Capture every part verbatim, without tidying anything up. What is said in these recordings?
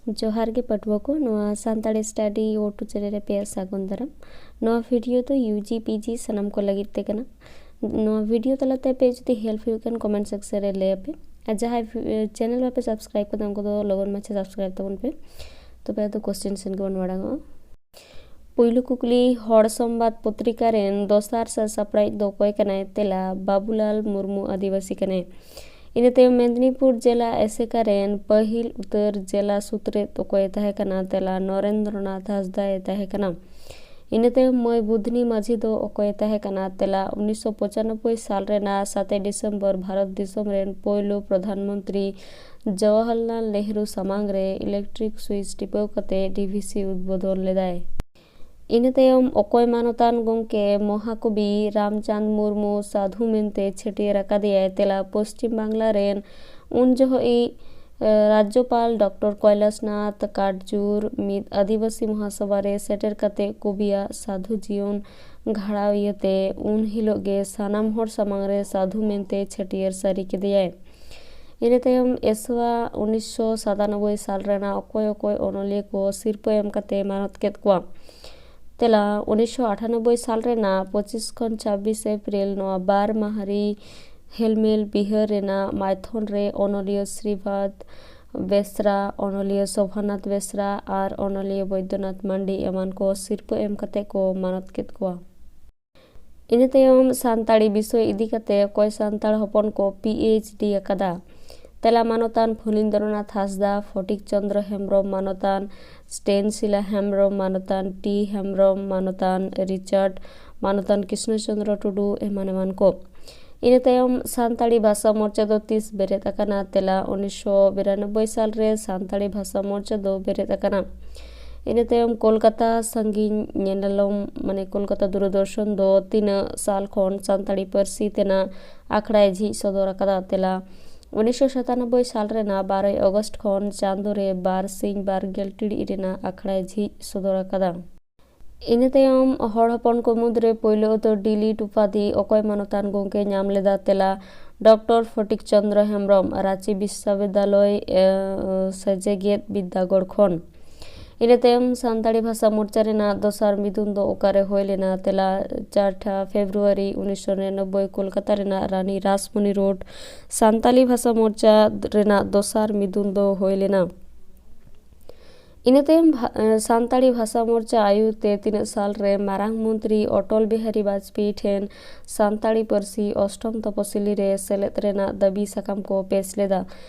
ᱡᱚᱦᱟᱨ ᱜᱮ ᱯᱟᱹᱴᱷᱩᱣᱟᱹ ᱠᱚ, ᱱᱚᱣᱟ ᱥᱟᱱᱛᱟᱲᱤ ᱥᱴᱟᱰᱤ ᱳ ᱴᱩ ᱪᱮᱱᱮᱞ ᱨᱮ ᱟᱯᱮᱭᱟᱜ ᱥᱟᱹᱜᱩᱱ ᱫᱟᱨᱟᱢ᱾ ᱱᱚᱣᱟ ᱵᱷᱤᱰᱤᱭᱳ ᱫᱚ ᱭᱩ ᱡᱤ ᱯᱤ ᱡᱤ ᱥᱟᱱᱟᱢ ᱠᱚ ᱞᱟᱹᱜᱤᱫ ᱛᱮ ᱠᱟᱱᱟ᱾ ᱱᱚᱣᱟ ᱵᱷᱤᱰᱤᱭᱳ ᱛᱟᱞᱟᱛᱮ ᱟᱯᱮ ᱡᱩᱫᱤ ᱦᱮᱞᱯ ᱦᱩᱭᱩᱜ ᱠᱷᱟᱱ ᱠᱚᱢᱮᱱᱴ ᱥᱮᱠᱥᱚᱱ ᱨᱮ ᱞᱟᱹᱭ ᱟᱯᱮ, ᱟᱨ ᱡᱟᱦᱟᱸᱭ ᱪᱮᱱᱮᱞ ᱵᱟᱯᱮ ᱥᱟᱵᱥᱠᱨᱟᱭᱤᱵ ᱠᱟᱫᱟ ᱩᱱᱠᱩ ᱫᱚ ᱞᱚᱜᱚᱱ ᱢᱟᱪᱷᱟ ᱥᱟᱵᱥᱠᱨᱟᱭᱤᱵ ᱛᱟᱵᱚᱱ ᱯᱮ᱾ ᱛᱚᱵᱮ ᱟᱫᱚ ᱠᱚᱥᱪᱮᱱ ᱥᱮᱱ ᱜᱮᱵᱚᱱ ᱢᱟᱲᱟᱝᱚᱜᱼᱟ᱾ ᱯᱩᱭᱞᱩ ᱠᱩᱠᱞᱤ, ᱦᱚᱲ ᱥᱚᱢᱵᱟᱫ ᱯᱚᱛᱨᱤᱠᱟ ᱨᱮᱱ ᱫᱚᱥᱟᱨ ᱥᱟᱥᱟᱯᱲᱟᱣᱤᱡ ᱫᱚ ᱚᱠᱚᱭ ᱠᱟᱱᱟᱭ? ᱛᱮᱞᱟ, ᱵᱟᱵᱩᱞᱟᱞ ᱢᱩᱨᱢᱩ ᱟᱹᱫᱤᱵᱟᱹᱥᱤ ᱠᱟᱱᱟᱭ᱾ ᱤᱱᱟᱹ ᱛᱟᱭᱚᱢ ᱢᱮᱫᱽᱱᱤᱯᱩᱨ ᱡᱮᱞᱟ ᱮᱥᱮᱠᱟ ᱨᱮᱱ ᱯᱟᱹᱦᱤᱞ ᱩᱛᱟᱹᱨ ᱡᱮᱞᱟ ᱥᱩᱛᱨᱮᱫ ᱚᱠᱚᱭᱮ ᱛᱟᱦᱮᱸ ᱠᱟᱱᱟ? ᱛᱮᱞᱟ, ᱱᱚᱨᱮᱱᱫᱨᱚᱱᱟᱛᱷ ᱦᱟᱸᱥᱫᱟᱭ ᱛᱟᱦᱮᱸ ᱠᱟᱱᱟ᱾ ᱤᱱᱟᱹ ᱛᱟᱭᱚᱢ ᱢᱟᱹᱭ ᱵᱩᱫᱷᱱᱤ ᱢᱟᱹᱡᱷᱤ ᱫᱚ ᱚᱠᱚᱭᱮ ᱛᱟᱦᱮᱸ ᱠᱟᱱᱟ? ᱛᱮᱞᱟ, ᱩᱱᱤᱥᱥᱚ ᱯᱚᱸᱪᱟᱱᱚᱵᱵᱳᱭ ᱥᱟᱞ ᱨᱮᱱᱟᱜ ᱥᱟᱛᱮᱭ ᱰᱤᱥᱮᱢᱵᱚᱨ ᱵᱷᱟᱨᱚᱛ ᱫᱤᱥᱚᱢ ᱨᱮᱱ ᱯᱳᱭᱞᱳ ᱯᱨᱚᱫᱷᱟᱱ ᱢᱚᱱᱛᱨᱤ ᱡᱚᱣᱟᱦᱚᱨᱞᱟᱞ ᱱᱮᱦᱨᱩ ᱥᱟᱢᱟᱝ ᱨᱮ ᱤᱞᱮᱠᱴᱨᱤᱠ ᱥᱩᱭᱤᱪ ᱴᱤᱯᱟᱹᱣ ᱠᱟᱛᱮ ᱰᱤ ᱵᱷᱤ ᱥᱤ ᱩᱫᱵᱳᱫᱷᱚᱱ ᱞᱮᱫᱟᱭ᱾ ᱤᱱᱟᱹ ᱛᱟᱭᱚᱢ ᱚᱠᱚᱭ ᱢᱟᱱᱚᱛᱟᱱ ᱜᱚᱢᱠᱮ ᱢᱚᱦᱟᱠᱚᱵᱤ ᱨᱟᱢᱪᱟᱸᱫᱽ ᱢᱩᱨᱢᱩ ᱥᱟᱫᱷᱩ ᱢᱮᱱᱛᱮ ᱪᱷᱟᱹᱴᱭᱟᱹᱨ ᱟᱠᱟᱫᱮᱭᱟᱭ? ᱛᱮᱞᱟ, ᱯᱚᱥᱪᱤᱢ ᱵᱟᱝᱞᱟ ᱨᱮᱱ ᱩᱱ ᱡᱚᱦᱚᱜᱤᱡ, ᱮ, ᱨᱟᱡᱽᱡᱚᱯᱟᱞ ᱰᱚᱠᱴᱚᱨ ᱠᱚᱭᱞᱟᱥᱱᱟᱛᱷ ᱠᱟᱴᱡᱩᱨ ᱢᱤᱫ ᱟᱹᱫᱤᱵᱟᱹᱥᱤ ᱢᱚᱦᱟᱥᱚᱵᱷᱟ ᱨᱮ ᱥᱮᱴᱮᱨ ᱠᱟᱛᱮ ᱠᱚᱵᱤᱭᱟᱜ ᱥᱟᱫᱷᱩ ᱡᱤᱭᱚᱱ ᱜᱷᱟᱲᱟᱣ ᱤᱭᱟᱹᱛᱮ ᱩᱱ ᱦᱤᱞᱳᱜ ᱜᱮ ᱥᱟᱱᱟᱢ ᱦᱚᱲ ᱥᱟᱢᱟᱝ ᱨᱮ ᱥᱟᱫᱷᱩ ᱢᱮᱱᱛᱮ ᱪᱷᱟᱹᱴᱭᱟᱹᱨ ᱥᱟᱹᱨᱤ ᱠᱮᱫᱮᱭᱟᱭ᱾ ᱤᱱᱟᱹ ᱛᱟᱭᱚᱢ ᱮᱥᱣᱟ ᱩᱱᱤᱥᱥᱚ ᱥᱟᱛᱟᱱᱚᱵᱵᱳᱭ ᱥᱟᱞ ᱨᱮᱱᱟᱜ ᱚᱠᱚᱭ ᱚᱠᱚᱭ ᱚᱱᱚᱞᱤᱭᱟᱹ ᱠᱚ ᱥᱤᱨᱯᱟᱹ ᱮᱢ ᱠᱟᱛᱮ ᱢᱟᱱᱚᱛ ᱠᱮᱫ ᱠᱚᱣᱟ? ᱛᱮᱞᱟ, ᱩᱱᱤᱥᱥᱚ ᱟᱴᱷᱟᱱᱚᱵᱵᱳᱭ ᱥᱟᱞ ᱨᱮᱱᱟᱜ ᱯᱚᱸᱪᱤᱥ ᱠᱷᱚᱱ ᱪᱷᱟᱵᱵᱤᱥ ᱮᱯᱨᱤᱞ ᱱᱚᱣᱟ ᱵᱟᱨ ᱢᱟᱦᱟᱨᱤ ᱦᱮᱞᱢᱮᱞ ᱵᱤᱦᱟᱹᱨ ᱨᱮᱱᱟᱜ ᱢᱟᱭᱛᱷᱚᱱ ᱨᱮ ᱚᱱᱚᱞᱤᱭᱟᱹ ᱥᱨᱤᱵᱷᱟᱫ ᱵᱮᱥᱨᱟ, ᱚᱱᱚᱞᱤᱭᱟᱹ ᱥᱳᱵᱷᱟᱱᱟᱛᱷ ᱵᱮᱥᱨᱟ ᱟᱨ ᱚᱱᱚᱞᱤᱭᱟᱹ ᱵᱳᱭᱫᱚᱱᱟᱛᱷ ᱢᱟᱱᱰᱤ ᱮᱢᱟᱱ ᱠᱚ ᱥᱤᱨᱯᱟᱹ ᱮᱢ ᱠᱟᱛᱮ ᱠᱚ ᱢᱟᱱᱚᱛ ᱠᱮᱫ ᱠᱚᱣᱟ᱾ ᱤᱱᱟᱹ ᱛᱟᱭᱚᱢ ᱥᱟᱱᱛᱟᱲᱤ ᱵᱤᱥᱚᱭ ᱤᱫᱤ ᱠᱟᱛᱮ ᱚᱠᱚᱭ ᱥᱟᱱᱛᱟᱲ ᱦᱚᱯᱚᱱ ᱠᱚ ᱯᱤ ᱮᱭᱤᱪ ᱰᱤ ᱟᱠᱟᱫᱟ? ᱛᱮᱞᱟ, ᱢᱟᱱᱚᱛᱟᱱ ᱯᱷᱚᱞᱤᱱᱫᱨᱚᱱᱟᱛᱷ ᱦᱟᱸᱥᱫᱟ, ᱯᱷᱚᱴᱤᱠ ᱪᱚᱸᱫᱽᱨᱚ ᱦᱮᱢᱵᱨᱚᱢ, ᱢᱟᱱᱚᱛᱟᱱ ᱥᱴᱮᱱᱥᱤᱞᱟ ᱦᱮᱢᱵᱨᱚᱢ, ᱢᱟᱱᱚᱛᱟᱱ ᱴᱤ ᱦᱮᱢᱵᱨᱚᱢ, ᱢᱟᱱᱚᱛᱟᱱ ᱨᱤᱪᱟᱨᱰ, ᱢᱟᱱᱚᱛᱟᱱ ᱠᱨᱤᱥᱱᱚ ᱪᱚᱸᱫᱽᱨᱚ ᱴᱩᱰᱩ, ᱮᱢᱟᱱ ᱮᱢᱟᱱ ᱠᱚ᱾ ᱤᱱᱟᱹ ᱛᱟᱭᱚᱢ ᱥᱟᱱᱛᱟᱲᱤ ᱵᱷᱟᱥᱟ ᱢᱳᱨᱪᱟ ᱫᱚ ᱛᱤᱥ ᱵᱮᱨᱮᱫ ᱟᱠᱟᱱᱟ? ᱛᱮᱞᱟ, ᱩᱱᱤᱥᱥᱚ ᱵᱤᱨᱟᱱᱚᱵᱵᱳᱭ ᱥᱟᱞ ᱨᱮ ᱥᱟᱱᱛᱟᱲᱤ ᱵᱷᱟᱥᱟ ᱢᱳᱨᱪᱟ ᱫᱚ ᱵᱮᱨᱮᱫ ᱟᱠᱟᱱᱟ᱾ ᱤᱱᱟᱹ ᱛᱟᱭᱚᱢ ᱠᱳᱞᱠᱟᱛᱟ ᱥᱟᱺᱜᱤᱧ ᱧᱮᱱᱮᱞᱚᱢ, ᱢᱟᱱᱮ ᱠᱳᱞᱠᱟᱛᱟ ᱫᱩᱨᱚᱫᱚᱨᱥᱚᱱ ᱫᱚ ᱛᱤᱱᱟᱹᱜ ᱥᱟᱞ ᱠᱷᱚᱱ ᱥᱟᱱᱛᱟᱲᱤ ᱯᱟᱹᱨᱥᱤ ᱛᱮᱱᱟᱜ ᱟᱠᱷᱲᱟᱭ ᱡᱷᱤᱡ ᱥᱚᱫᱚᱨ ᱟᱠᱟᱫᱟ? ᱛᱮᱞᱟ, ᱩᱱᱤᱥᱥᱚ ᱥᱟᱛᱟᱱᱚᱵᱵᱳᱭ ᱥᱟᱞ ᱨᱮᱱᱟᱜ ᱵᱟᱨᱚᱭ ᱚᱜᱚᱥᱴ ᱠᱷᱚᱱ ᱪᱟᱸᱫᱳ ᱨᱮ ᱵᱟᱨ ᱥᱤᱧ ᱵᱟᱨ ᱜᱮᱞ ᱴᱤᱲᱤᱡ ᱨᱮᱱᱟᱜ ᱟᱠᱷᱲᱟᱭ ᱡᱷᱤᱡ ᱥᱚᱫᱚᱨ ᱟᱠᱟᱫᱟ᱾ ᱤᱱᱟᱹ ᱛᱟᱭᱚᱢ ᱦᱚᱲ ᱦᱚᱯᱚᱱ ᱠᱚ ᱢᱩᱫᱽᱨᱮ ᱯᱳᱭᱞᱳ ᱩᱛᱟᱹᱨ ᱰᱤᱞᱤᱴ ᱩᱯᱟᱫᱷᱤ ᱚᱠᱚᱭ ᱢᱟᱱᱚᱛᱟᱱ ᱜᱚᱢᱠᱮ ᱧᱟᱢ ᱞᱮᱫᱟ? ᱛᱮᱞᱟ, ᱰᱚᱠᱴᱚᱨ ᱯᱷᱚᱴᱤᱠ ᱪᱚᱸᱫᱽᱨᱚ ᱦᱮᱢᱵᱽᱨᱚᱢ, ᱨᱟᱸᱪᱤ ᱵᱤᱥᱥᱚᱵᱤᱫᱽᱫᱟᱞᱚᱭ, ᱮ, ᱥᱮ ᱡᱮᱜᱮᱛ ᱵᱤᱨᱫᱟᱹᱜᱟᱲ ᱠᱷᱚᱱ᱾ ᱤᱱᱟᱹ ᱛᱟᱭᱚᱢ ᱥᱟᱱᱛᱟᱲᱤ ᱵᱷᱟᱥᱟ ᱢᱳᱨᱪᱟ ᱨᱮᱱᱟᱜ ᱫᱚᱥᱟᱨ ᱢᱤᱫᱩᱱ ᱫᱚ ᱚᱠᱟᱨᱮ ᱦᱩᱭ ᱞᱮᱱᱟ? ᱛᱮᱞᱟ, ᱪᱟᱨ ᱴᱷᱟ ᱯᱷᱮᱵᱽᱨᱩᱣᱟᱨᱤ ᱩᱱᱤᱥᱥᱚ ᱱᱤᱨᱟᱱᱚᱵᱵᱳᱭ, ᱠᱳᱞᱠᱟᱛᱟ ᱨᱮᱱᱟᱜ ᱨᱟᱱᱤ ᱨᱟᱥᱢᱚᱱᱤ ᱨᱳᱰ᱾ ᱥᱟᱱᱛᱟᱲᱤ ᱵᱷᱟᱥᱟ ᱢᱳᱨᱪᱟ ᱨᱮᱱᱟᱜ ᱫᱚᱥᱟᱨ ᱢᱤᱫᱩᱱ ᱫᱚ ᱦᱩᱭ ᱞᱮᱱᱟ᱾ ᱤᱱᱟᱹ ᱛᱟᱭᱚᱢ ᱵᱷᱟ-, ᱮ, ᱥᱟᱱᱛᱟᱲᱤ ᱵᱷᱟᱥᱟ ᱢᱳᱨᱪᱟ ᱟᱭᱩᱨ ᱛᱮ ᱛᱤᱱᱟᱹᱜ ᱥᱟᱞ ᱨᱮ ᱢᱟᱨᱟᱝ ᱢᱚᱱᱛᱨᱤ ᱚᱴᱚᱞ ᱵᱤᱦᱟᱨᱤ ᱵᱟᱡᱽᱯᱮᱭᱤ ᱴᱷᱮᱱ ᱥᱟᱱᱛᱟᱲᱤ ᱯᱟᱹᱨᱥᱤ ᱚᱥᱴᱚᱢ ᱛᱚᱯᱚᱥᱤᱞᱤ ᱨᱮ ᱥᱮᱞᱮᱫ ᱨᱮᱱᱟᱜ ᱫᱟᱹᱵᱤ ᱥᱟᱠᱟᱢ ᱠᱚ ᱯᱮᱥ ᱞᱮᱫᱟ?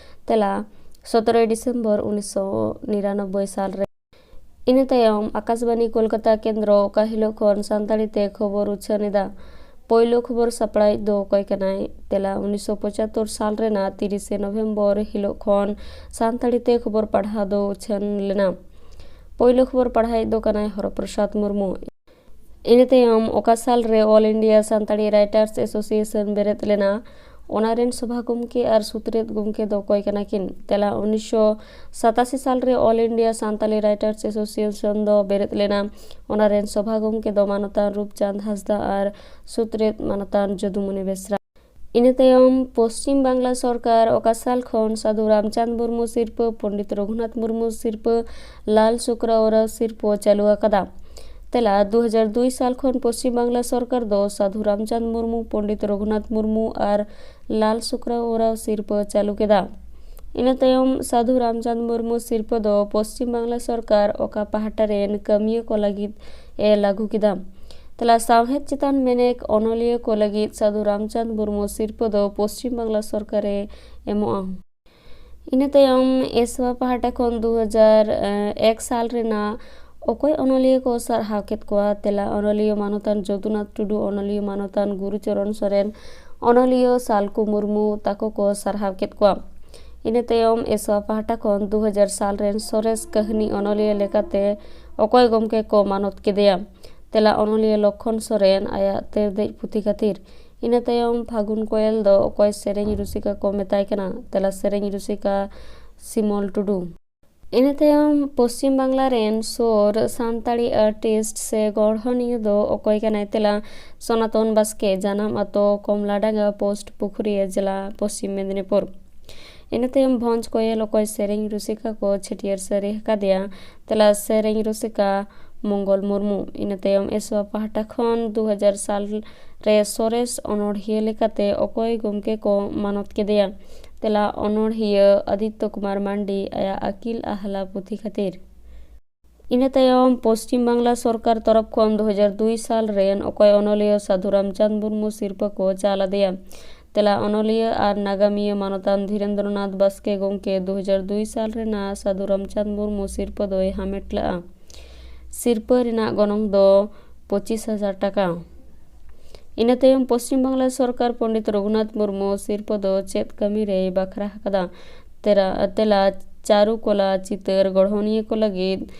ᱛᱮᱞᱟ, ᱥᱚᱛᱨᱚᱭ ᱰᱤᱥᱮᱢᱵᱚᱨ ᱩᱱᱤᱥᱥᱚ ᱱᱤᱨᱟᱱᱚᱵᱵᱳᱭ ᱥᱟᱞ ᱨᱮ᱾ ᱤᱱᱟᱹ ᱛᱟᱭᱚᱢ ᱟᱠᱟᱥᱵᱟᱱᱤ ᱠᱳᱞᱠᱟᱛᱟ ᱠᱮᱱᱫᱨᱚ ᱚᱠᱟ ᱦᱤᱞᱳᱜ ᱠᱷᱚᱱ ᱥᱟᱱᱛᱟᱲᱤ ᱛᱮ ᱠᱷᱚᱵᱚᱨ ᱩᱪᱷᱟᱹᱱ ᱮᱫᱟ? ᱯᱳᱭᱞᱳ ᱠᱷᱚᱵᱚᱨ ᱥᱟᱯᱲᱟᱣᱤᱡ ᱫᱚ ᱚᱠᱚᱭ ᱠᱟᱱᱟᱭ? ᱛᱮᱞᱟ, ᱩᱱᱤᱥᱥᱚ ᱯᱚᱸᱪᱟᱛᱛᱳᱨ ᱥᱟᱞ ᱨᱮᱱᱟᱜ ᱛᱤᱨᱤᱥᱮ ᱱᱚᱵᱷᱮᱢᱵᱚᱨ ᱦᱤᱞᱳᱜ ᱠᱷᱚᱱ ᱥᱟᱱᱛᱟᱲᱤ ᱛᱮ ᱠᱷᱚᱵᱚᱨ ᱯᱟᱲᱦᱟᱣ ᱫᱚ ᱩᱪᱷᱟᱹᱱ ᱞᱮᱱᱟ᱾ ᱯᱳᱭᱞᱳ ᱠᱷᱚᱵᱚᱨ ᱯᱟᱲᱦᱟᱣᱤᱡ ᱫᱚ ᱠᱟᱱᱟᱭ ᱦᱚᱨᱚᱯᱨᱚᱥᱟᱫᱽ ᱢᱩᱨᱢᱩ᱾ ᱤᱱᱟᱹ ᱛᱟᱭᱚᱢ ᱚᱠᱟ ᱥᱟᱞ ᱨᱮ All India Santali Writers Association ᱵᱮᱨᱮᱫ ᱞᱮᱱᱟ? ᱚᱱᱟ ᱨᱮᱱ ᱥᱚᱵᱷᱟ ᱜᱚᱢᱠᱮ ᱟᱨ ᱥᱩᱛᱨᱮᱛ ᱜᱚᱢᱠᱮ ᱫᱚ ᱚᱠᱚᱭ ᱠᱟᱱᱟ ᱠᱤᱱ? ᱛᱮᱞᱟ, ᱩᱱᱤᱥᱥᱚ ᱥᱟᱛᱟᱥᱤ ᱥᱟᱞ ᱨᱮ All India Santali Writers Association ᱫᱚ ᱵᱮᱨᱮᱫ ᱞᱮᱱᱟ᱾ ᱚᱱᱟ ᱨᱮᱱ ᱥᱚᱵᱷᱟ ᱜᱚᱢᱠᱮ ᱫᱚ ᱢᱟᱱᱚᱛᱟᱱ ᱨᱩᱯᱪᱟᱸᱫᱽ ᱦᱟᱸᱥᱫᱟ ᱟᱨ ᱥᱩᱛᱨᱮᱛ ᱢᱟᱱᱚᱛᱟᱱ ᱡᱚᱫᱩᱢᱚᱱᱤ ᱵᱮᱥᱨᱟ᱾ ᱤᱱᱟᱹ ᱛᱟᱭᱚᱢ ᱯᱚᱥᱪᱤᱢ ᱵᱟᱝᱞᱟ ᱥᱚᱨᱠᱟᱨ ᱚᱠᱟ ᱥᱟᱞ ᱠᱷᱚᱱ ᱥᱟᱹᱫᱷᱩ ᱨᱟᱢᱪᱟᱸᱫᱽ ᱢᱩᱨᱢᱩ ᱥᱤᱨᱯᱟᱹ, ᱯᱚᱱᱰᱤᱛ ᱨᱚᱜᱷᱩᱱᱟᱛᱷ ᱢᱩᱨᱢᱩ ᱥᱤᱨᱯᱟᱹ, ᱞᱟᱞ ᱥᱩᱠᱨᱟ ᱳᱨᱟᱣ ᱥᱤᱨᱯᱟᱹ ᱪᱟᱹᱞᱩ ᱟᱠᱟᱫᱟ? ᱛᱮᱞᱟ, ᱫᱩ ᱦᱟᱡᱟᱨ ᱫᱩᱭ ᱥᱟᱞ ᱠᱷᱚᱱ ᱯᱚᱥᱪᱤᱢ ᱵᱟᱝᱞᱟ ᱥᱚᱨᱠᱟᱨ ᱫᱚ ᱥᱟᱹᱫᱷᱩ ᱨᱟᱢᱪᱟᱸᱫᱽ ᱢᱩᱨᱢᱩ, ᱯᱚᱱᱰᱤᱛ ᱨᱚᱜᱷᱩᱱᱟᱛᱷ ᱢᱩᱨᱢᱩ ᱟᱨ ᱞᱟᱞ ᱥᱩᱠᱨᱟ ᱳᱨᱟᱣ ᱥᱤᱨᱯᱟᱹ ᱪᱟᱹᱞᱩ ᱠᱮᱫᱟ᱾ ᱤᱱᱟᱹ ᱛᱟᱭᱚᱢ ᱥᱟᱹᱫᱷᱩ ᱨᱟᱢᱪᱟᱸᱫᱽ ᱢᱩᱨᱢᱩ ᱥᱤᱨᱯᱟᱹ ᱫᱚ ᱯᱚᱥᱪᱤᱢ ᱵᱟᱝᱞᱟ ᱥᱚᱨᱠᱟᱨ ᱚᱠᱟ ᱯᱟᱦᱴᱟ ᱨᱮᱱ ᱠᱟᱹᱢᱤᱭᱟᱹ ᱠᱚ ᱞᱟᱹᱜᱤᱫ ᱮ ᱞᱟᱹᱜᱩ ᱠᱮᱫᱟ? ᱛᱮᱞᱟ, ᱥᱟᱶᱦᱮᱫ ᱪᱮᱛᱟᱱ ᱢᱮᱱᱮᱠ ᱚᱱᱚᱞᱤᱭᱟᱹ ᱠᱚ ᱞᱟᱹᱜᱤᱫ ᱥᱟᱹᱫᱷᱩ ᱨᱟᱢᱪᱟᱸᱫᱽ ᱢᱩᱨᱢᱩ ᱥᱤᱨᱯᱟᱹ ᱫᱚ ᱯᱚᱥᱪᱤᱢ ᱵᱟᱝᱞᱟ ᱥᱚᱨᱠᱟᱨᱮ ᱮᱢᱚᱜᱼᱟ᱾ ᱤᱱᱟᱹ ᱛᱟᱭᱚᱢ ᱮᱥᱣᱟ ᱯᱟᱦᱴᱟ ᱠᱷᱚᱱ ᱫᱩ ᱦᱟᱡᱟᱨ ᱮᱠ ᱥᱟᱞ ᱨᱮᱱᱟᱜ ᱚᱠᱚᱭ ᱚᱱᱚᱞᱤᱭᱟᱹ ᱠᱚ ᱥᱟᱨᱦᱟᱣ ᱠᱮᱫ ᱠᱚᱣᱟ? ᱛᱮᱞᱟ, ᱚᱱᱚᱞᱤᱭᱟᱹ ᱢᱟᱱᱚᱛᱟᱱ ᱡᱚᱫᱩᱱᱟᱛᱷ ᱴᱩᱰᱩ, ᱚᱱᱚᱞᱤᱭᱟᱹ ᱢᱟᱱᱚᱛᱟᱱ ᱜᱩᱨᱩᱪᱚᱨᱚᱱ ᱥᱚᱨᱮᱱ, ᱚᱱᱚᱞᱤᱭᱟᱹ ᱥᱟᱞᱠᱩ ᱢᱩᱨᱢᱩ ᱛᱟᱠᱚ ᱠᱚ ᱥᱟᱨᱦᱟᱣ ᱠᱮᱫ ᱠᱚᱣᱟ᱾ ᱤᱱᱟᱹ ᱛᱟᱭᱚᱢ ᱮᱥᱣᱟ ᱯᱟᱦᱴᱟ ᱠᱷᱚᱱ ᱫᱩ ᱦᱟᱡᱟᱨ ᱥᱟᱞ ᱨᱮᱱ ᱥᱚᱨᱮᱥ ᱠᱟᱹᱦᱱᱤ ᱚᱱᱚᱞᱤᱭᱟᱹ ᱞᱮᱠᱟᱛᱮ ᱚᱠᱚᱭ ᱜᱚᱢᱠᱮ ᱠᱚ ᱢᱟᱱᱚᱛ ᱠᱮᱫᱮᱭᱟ? ᱛᱮᱞᱟ, ᱚᱱᱚᱞᱤᱭᱟᱹ ᱞᱚᱠᱠᱷᱚᱱ ᱥᱚᱨᱮᱱ ᱟᱭᱟᱜ ᱛᱮᱨᱫᱮᱡ ᱯᱩᱛᱷᱤ ᱠᱷᱟᱹᱛᱤᱨ᱾ ᱤᱱᱟᱹ ᱛᱟᱭᱚᱢ ᱯᱷᱟᱹᱜᱩᱱ ᱠᱚᱭᱮᱞ ᱫᱚ ᱚᱠᱚᱭ ᱥᱮᱨᱮᱧ ᱨᱩᱥᱤᱠᱟ ᱠᱚ ᱢᱮᱛᱟᱭ ᱠᱟᱱᱟ? ᱛᱮᱞᱟ, ᱥᱮᱨᱮᱧ ᱨᱩᱥᱤᱠᱟ ᱥᱤᱢᱚᱞ ᱴᱩᱰᱩ᱾ ᱤᱱᱟᱹ ᱛᱟᱭᱚᱢ ᱯᱚᱥᱪᱤᱢ ᱵᱟᱝᱞᱟ ᱨᱮᱱ ᱥᱩᱨ ᱥᱟᱱᱛᱟᱲᱤ ᱟᱨᱴᱤᱥᱴ ᱥᱮ ᱜᱚᱲᱦᱚᱱᱤᱭᱟᱹ ᱫᱚ ᱚᱠᱚᱭ ᱠᱟᱱᱟᱭ? ᱛᱮᱞᱟ, ᱥᱚᱱᱟᱛᱚᱱ ᱵᱟᱥᱠᱮ, ᱡᱟᱱᱟᱢ ᱟᱛᱳ ᱠᱚᱢᱞᱟᱰᱟᱸᱜᱟ ᱯᱳᱥᱴ ᱯᱩᱠᱷᱩᱨᱤᱭᱟᱹ ᱡᱮᱞᱟ, ᱯᱚᱥᱪᱤᱢ ᱢᱮᱫᱤᱱᱤᱯᱩᱨ᱾ ᱤᱱᱟᱹ ᱛᱟᱭᱚᱢ ᱵᱷᱚᱸᱡᱽ ᱠᱚᱭᱮᱞ ᱚᱠᱚᱭ ᱥᱮᱨᱮᱧ ᱨᱩᱥᱤᱠᱟ ᱠᱚ ᱪᱷᱟᱹᱴᱭᱟᱹᱨ ᱥᱟᱹᱨᱤ ᱟᱠᱟᱫᱮᱭᱟ? ᱛᱮᱞᱟ, ᱥᱮᱨᱮᱧ ᱨᱩᱥᱤᱠᱟ ᱢᱚᱝᱜᱚᱞ ᱢᱩᱨᱢᱩ᱾ ᱤᱱᱟᱹ ᱛᱟᱭᱚᱢ ᱮᱥᱣᱟ ᱯᱟᱦᱴᱟ ᱠᱷᱚᱱ ᱫᱩ ᱦᱟᱡᱟᱨ ᱥᱟᱞ ᱨᱮ ᱥᱚᱨᱮᱥ ᱚᱱᱚᱬᱦᱤᱭᱟᱹ ᱞᱮᱠᱟᱛᱮ ᱚᱠᱚᱭ ᱜᱚᱢᱠᱮ ᱠᱚ ᱢᱟᱱᱚᱛ ᱠᱮᱫᱮᱭᱟ? ᱛᱮᱞᱟ, ᱚᱱᱚᱬᱦᱤᱭᱟᱹ ᱟᱫᱤᱛᱛᱚ ᱠᱩᱢᱟᱨ ᱢᱟᱱᱰᱤ ᱟᱭᱟᱜ ᱟᱹᱠᱤᱞ ᱟᱦᱞᱟ ᱯᱩᱛᱷᱤ ᱠᱷᱟᱹᱛᱤᱨ᱾ ᱤᱱᱟᱹ ᱛᱟᱭᱚᱢ ᱯᱚᱥᱪᱤᱢ ᱵᱟᱝᱞᱟ ᱥᱚᱨᱠᱟᱨ ᱛᱚᱨᱚᱯ ᱠᱷᱚᱱ ᱫᱩ ᱦᱟᱡᱟᱨ ᱫᱩᱭ ᱥᱟᱞ ᱨᱮᱱ ᱚᱠᱚᱭ ᱚᱱᱚᱞᱤᱭᱟᱹ ᱥᱟᱫᱷᱩ ᱨᱟᱢᱪᱟᱸᱫᱽ ᱢᱩᱨᱢᱩ ᱥᱤᱨᱯᱟᱹ ᱠᱚ ᱪᱟᱞ ᱟᱫᱮᱭᱟ? ᱛᱮᱞᱟ, ᱚᱱᱚᱞᱤᱭᱟᱹ ᱟᱨ ᱱᱟᱜᱟᱢᱤᱭᱟᱹ ᱢᱟᱱᱚᱛᱟᱱ ᱫᱷᱤᱨᱮᱱᱫᱨᱚᱱᱟᱛᱷ ᱵᱟᱥᱠᱮ ᱜᱚᱢᱠᱮ ᱫᱩ ᱦᱟᱡᱟᱨ ᱫᱩᱭ ᱥᱟᱞ ᱨᱮᱱᱟᱜ ᱥᱟᱫᱷᱩ ᱨᱟᱢᱪᱟᱸᱫᱽ ᱢᱩᱨᱢᱩ ᱥᱤᱨᱯᱟᱹ ᱫᱚᱭ ᱦᱟᱢᱮᱴ ᱞᱮᱫᱼᱟ᱾ ᱥᱤᱨᱯᱟᱹ ᱨᱮᱱᱟᱜ ᱜᱚᱱᱚᱝ ᱫᱚ ᱯᱚᱸᱪᱤᱥ ᱦᱟᱡᱟᱨ ᱴᱟᱠᱟ᱾ ᱤᱱᱟᱹ ᱛᱟᱭᱚᱢ ᱯᱚᱥᱪᱤᱢ ᱵᱟᱝᱞᱟ ᱥᱚᱨᱠᱟᱨ ᱯᱚᱱᱰᱤᱛ ᱨᱚᱜᱷᱩᱱᱟᱛᱷ ᱢᱩᱨᱢᱩ ᱥᱤᱨᱯᱟᱹ ᱫᱚ ᱪᱮᱫ ᱠᱟᱹᱢᱤ ᱨᱮᱭ ᱵᱟᱠᱷᱨᱟ ᱟᱠᱟᱫᱟ? ᱛᱮᱨᱟ-, ᱛᱮᱞᱟ, ᱪᱟᱨᱩᱠᱚᱞᱟ ᱪᱤᱛᱟᱹᱨ ᱜᱚᱲᱦᱚᱱᱤᱭᱟᱹ ᱠᱚ ᱞᱟᱹᱜᱤᱫ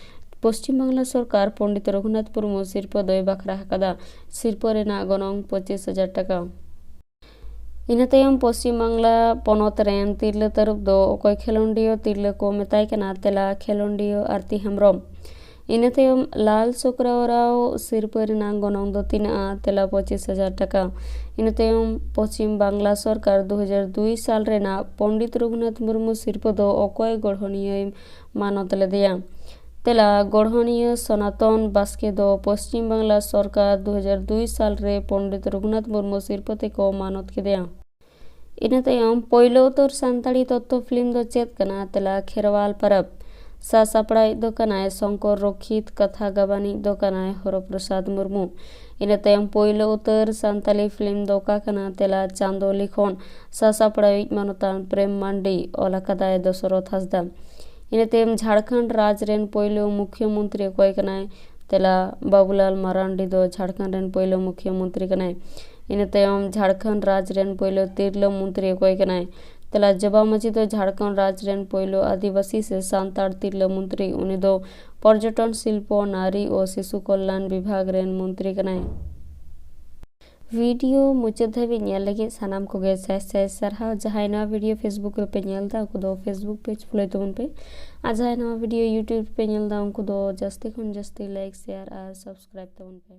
ᱯᱚᱥᱪᱤᱢ ᱵᱟᱝᱞᱟ ᱥᱚᱨᱠᱟᱨ ᱯᱚᱱᱰᱤᱛ ᱨᱚᱜᱷᱩᱱᱟᱛᱷ ᱢᱩᱨᱢᱩ ᱥᱤᱨᱯᱟᱹ ᱫᱚᱭ ᱵᱟᱠᱷᱨᱟ ᱟᱠᱟᱫᱟ᱾ ᱥᱤᱨᱯᱟᱹ ᱨᱮᱱᱟᱜ ᱜᱚᱱᱚᱝ ᱯᱚᱸᱪᱤᱥ ᱦᱟᱡᱟᱨ ᱴᱟᱠᱟ᱾ ᱤᱱᱟᱹ ᱛᱟᱭᱚᱢ ᱯᱚᱥᱪᱤᱢ ᱵᱟᱝᱞᱟ ᱯᱚᱱᱚᱛ ᱨᱮᱱ ᱛᱤᱨᱞᱟᱹ ᱛᱟᱹᱨᱩᱵ ᱫᱚ ᱚᱠᱚᱭ ᱠᱷᱮᱞᱳᱱᱰᱤᱭᱟᱹ ᱛᱤᱨᱞᱟᱹ ᱠᱚ ᱢᱮᱛᱟᱭ ᱠᱟᱱᱟ? ᱛᱮᱞᱟ, ᱠᱷᱮᱞᱳᱱᱰᱤᱭᱟᱹ ᱟᱨᱛᱤ ᱦᱮᱢᱵᱨᱚᱢ᱾ ᱤᱱᱟᱹ ᱛᱟᱭᱚᱢ ᱞᱟᱞ ᱥᱩᱠᱨᱟᱣ ᱨᱟᱣ ᱥᱤᱨᱯᱟᱹ ᱨᱮᱱᱟᱜ ᱜᱚᱱᱚᱝ ᱫᱚ ᱛᱤᱱᱟᱹᱜᱼᱟ? ᱛᱮᱞᱟ, ᱯᱚᱸᱪᱤᱥ ᱦᱟᱡᱟᱨ ᱴᱟᱠᱟ᱾ ᱤᱱᱟᱹ ᱛᱟᱭᱚᱢ ᱯᱚᱥᱪᱤᱢ ᱵᱟᱝᱞᱟ ᱥᱚᱨᱠᱟᱨ ᱫᱩ ᱦᱟᱡᱟᱨ ᱫᱩᱭ ᱥᱟᱞ ᱨᱮᱱᱟᱜ ᱯᱚᱱᱰᱤᱛ ᱨᱚᱜᱷᱩᱱᱟᱛᱷ ᱢᱩᱨᱢᱩ ᱥᱤᱨᱯᱟᱹ ᱫᱚ ᱚᱠᱚᱭ ᱜᱚᱲᱦᱚᱱᱤᱭᱟᱹᱭ ᱢᱟᱱᱚᱛ ᱞᱮᱫᱮᱭᱟ? ᱛᱮᱞᱟ, ᱜᱚᱲᱦᱚᱱᱤᱭᱟᱹ ᱥᱚᱱᱟᱛᱚᱱ ᱵᱟᱥᱠᱮ ᱫᱚ ᱯᱚᱥᱪᱤᱢ ᱵᱟᱝᱞᱟ ᱥᱚᱨᱠᱟᱨ ᱫᱩ ᱦᱟᱡᱟᱨ ᱫᱩᱭ ᱥᱟᱞ ᱨᱮ ᱯᱚᱱᱰᱤᱛ ᱨᱚᱜᱷᱩᱱᱟᱛᱷ ᱢᱩᱨᱢᱩ ᱥᱤᱨᱯᱟᱹ ᱛᱮᱠᱚ ᱢᱟᱱᱚᱛ ᱠᱮᱫᱮᱭᱟ᱾ ᱤᱱᱟᱹ ᱛᱟᱭᱚᱢ ᱯᱳᱭᱞᱳ ᱩᱛᱟᱹᱨ ᱥᱟᱱᱛᱟᱲᱤ ᱛᱚᱛᱛᱷᱚ ᱯᱷᱤᱞᱢ ᱫᱚ ᱪᱮᱫ ᱠᱟᱱᱟ? ᱛᱮᱞᱟ, ᱠᱷᱮᱨᱣᱟᱞ ᱯᱟᱨᱟᱵᱽ᱾ ᱥᱟᱥᱟᱯᱲᱟᱣᱤᱡ ᱫᱚ ᱠᱟᱱᱟᱭ ᱥᱚᱝᱠᱚᱨ ᱨᱚᱠᱷᱤᱛ, ᱠᱟᱛᱷᱟ ᱜᱟᱵᱟᱱᱤᱡ ᱫᱚ ᱠᱟᱱᱟᱭ ᱦᱚᱨᱚ ᱯᱨᱚᱥᱟᱫᱽ ᱢᱩᱨᱢᱩ᱾ ᱤᱱᱟᱹ ᱛᱟᱭᱚᱢ ᱯᱳᱭᱞᱳ ᱩᱛᱟᱹᱨ ᱥᱟᱱᱛᱟᱲᱤ ᱯᱷᱤᱞᱢ ᱫᱚ ᱚᱠᱟ ᱠᱟᱱᱟ? ᱛᱮᱞᱟ, ᱪᱟᱸᱫᱳ ᱞᱤᱠᱷᱚᱱ᱾ ᱥᱟᱥᱟᱯᱲᱟᱣᱤᱡ ᱢᱟᱱᱚᱛᱟᱱ ᱯᱨᱮᱢ ᱢᱟᱱᱰᱤ, ᱚᱞ ᱟᱠᱟᱫᱟᱭ ᱫᱚᱥᱚᱨᱚᱛᱷ ᱦᱟᱸᱥᱫᱟ᱾ ᱤᱱᱟᱹ ᱛᱟᱭᱚᱢ ᱡᱷᱟᱲᱠᱷᱚᱸᱰ ᱨᱟᱡᱽ ᱨᱮᱱ ᱯᱳᱭᱞᱳ ᱢᱩᱠᱷᱭᱟᱹ ᱢᱚᱱᱛᱨᱤ ᱚᱠᱚᱭ ᱠᱟᱱᱟᱭ? ᱛᱮᱞᱟ, ᱵᱟᱵᱩᱞᱟᱞ ᱢᱟᱨᱟᱱᱰᱤ ᱫᱚ ᱡᱷᱟᱲᱠᱷᱚᱸᱰ ᱨᱮᱱ ᱯᱳᱭᱞᱳ ᱢᱩᱠᱷᱭᱟᱹ ᱢᱚᱱᱛᱨᱤ ᱠᱟᱱᱟᱭ᱾ ᱤᱱᱟᱹ ᱛᱟᱭᱚᱢ ᱡᱷᱟᱲᱠᱷᱚᱸᱰ ᱨᱟᱡᱽ ᱨᱮᱱ ᱯᱳᱭᱞᱳ ᱛᱤᱨᱞᱟᱹ ᱢᱚᱱᱛᱨᱤ ᱚᱠᱚᱭ ᱠᱟᱱᱟᱭ? ᱛᱮᱞᱟ, ᱡᱚᱵᱟ ᱢᱟᱹᱡᱷᱤ ᱫᱚ ᱡᱷᱟᱲᱠᱷᱚᱸᱰ ᱨᱟᱡᱽ ᱨᱮᱱ ᱯᱳᱭᱞᱳ ᱟᱹᱫᱤᱵᱟᱹᱥᱤ ᱥᱮ ᱥᱟᱱᱛᱟᱲ ᱛᱤᱨᱞᱟᱹ ᱢᱚᱱᱛᱨᱤ᱾ ᱩᱱᱤ ᱫᱚ ᱯᱚᱨᱡᱚᱴᱚᱱ, ᱥᱤᱞᱯᱚ, ᱱᱟᱨᱤ ᱳ ᱥᱤᱥᱩ ᱠᱚᱞᱞᱟᱱ ᱵᱤᱵᱷᱟᱜᱽ ᱨᱮᱱ ᱢᱚᱱᱛᱨᱤ ᱠᱟᱱᱟᱭ᱾ ᱵᱷᱤᱰᱤᱭᱳ ᱢᱩᱪᱟᱹᱫ ᱫᱷᱟᱹᱵᱤᱡ ᱧᱮᱞ ᱞᱟᱹᱜᱤᱫ ᱥᱟᱱᱟᱢ ᱠᱚᱜᱮ ᱥᱟᱭ ᱥᱟᱭ ᱥᱟᱨᱦᱟᱣ᱾ ᱡᱟᱦᱟᱸᱭ ᱱᱚᱣᱟ ᱵᱷᱤᱰᱤᱭᱳ Facebook ᱨᱮᱯᱮ ᱧᱮᱞ ᱮᱫᱟ, ᱩᱱᱠᱩ ᱫᱚ Facebook ᱯᱮᱡᱽ ᱯᱷᱚᱞᱳᱭ ᱛᱟᱵᱚᱱ ᱯᱮ, ᱟᱨ ᱡᱟᱦᱟᱸᱭ ᱱᱚᱣᱟ ᱵᱷᱤᱰᱤᱭᱳ YouTube ᱨᱮᱯᱮ ᱧᱮᱞ ᱮᱫᱟ, ᱩᱱᱠᱩ ᱫᱚ ᱡᱟᱹᱥᱛᱤ ᱠᱷᱚᱱ ᱡᱟᱹᱥᱛᱤ ᱞᱟᱭᱤᱠ, ᱥᱮᱭᱟᱨ ᱟᱨ ᱥᱟᱵᱥᱠᱨᱟᱭᱤᱵ ᱛᱟᱵᱚᱱ ᱯᱮ᱾